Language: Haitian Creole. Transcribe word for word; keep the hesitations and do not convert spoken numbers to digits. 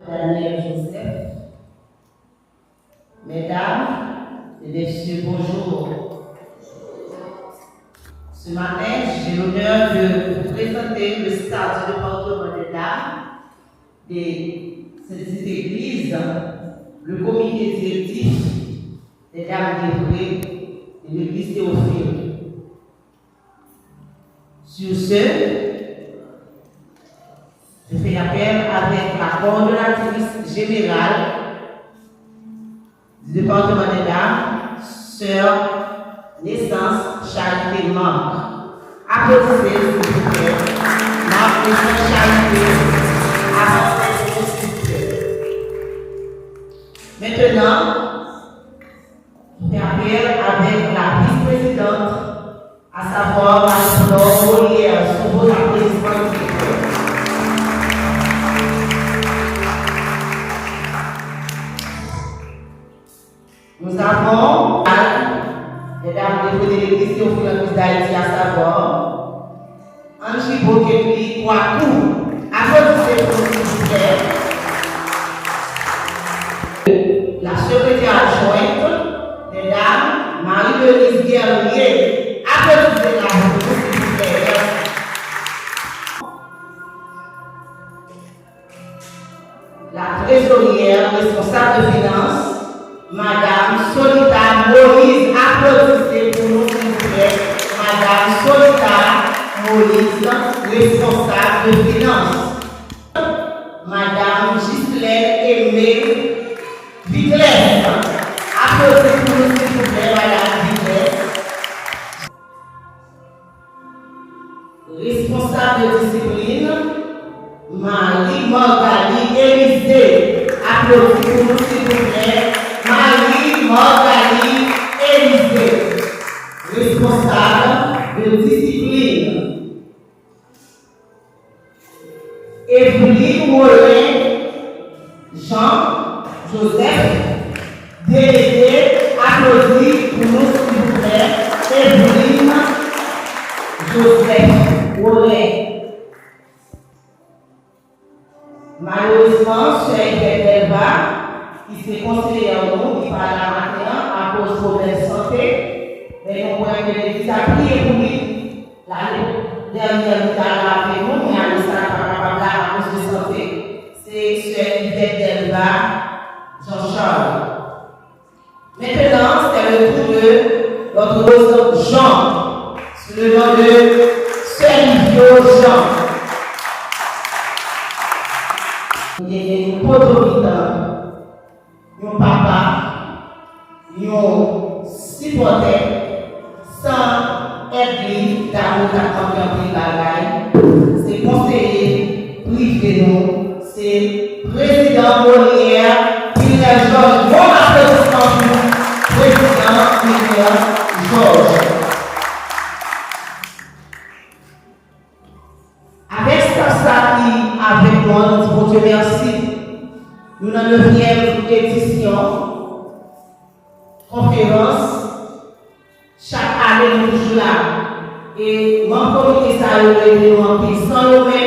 Daniel Joseph. Mesdames et messieurs, bonjour. Ce matin, j'ai l'honneur de vous présenter le staff du département des dames de cette petite église, le comité directif des dames d'Évreux et l'église Théophile. Sur ce, je fais appel avec la coordonnatrice générale du département des dames, sœur Naissance Charité Marc. Applaudissez, s'il vous plaît. Marc Naissance Charité, avancez, s'il vous plaît. Maintenant, je fais appel avec la vice-présidente, à savoir Marie-Flore Molière, sous vos applaudissements, s'il vous plaît. Nous avons les dames de l'Église Théophile en Christ d'Haïti, à savoir Angie Boketli Kwaku. Applaudissez pour nous, s'il vous plaît. La secrétaire adjointe, mesdames, Marie-Denise Guerrier. Applaudissez-la pour nous, s'il vous plaît. Merci. La trésorière, responsable de finances, Madame Solita Moïse. Applaudissez pour nous, s'il vous plaît, Madame Solita Moïse, responsable de finances. Madame Ghislaine Aimé Viclès. Applaudissez pour nous, s'il vous plaît, Madame Viclès. Responsable de discipline, Marie Morgalie Élisée. Applaudissez pour nous, s'il vous plaît, Marie Morgalie Élisée. Responsable de discipline. Evelyne Rollin Jean Joseph, délégué, applaudissez pour nous, s'il vous plaît, Evelyne Joseph Rollin. Malerezman, sè Yvette Delva, ki se konseyè nou, ki pa la maten an akoz pwoblèm sante, men nou kwè ke legliz ap priye pou li. Lane dènyè, li t al lave nou, men ane sa, li pa kapab la akoz de sante. Se sè Yvette Delva Jean Charles. Maintenant, c'est le tour de notre Rose Jean, sous le nom de Sè Livio Jean. Nou genyen yon potomitan, yon papa, yon sipòtè, san èd li, damou t ap manke anpil bagay. Se konseye prive nou, se Prezidan Molière Vilnè Jòj. Bon aplodisman pou Prezidan Vilnè Jòj. Avèk staf sa ki avèk nou an, nou di Bondye mèsi. Nou nan nevyèm edisyon konferans. Chak ane, nou toujou la. E manm komite sa yo ede nou anpil. San yo menm,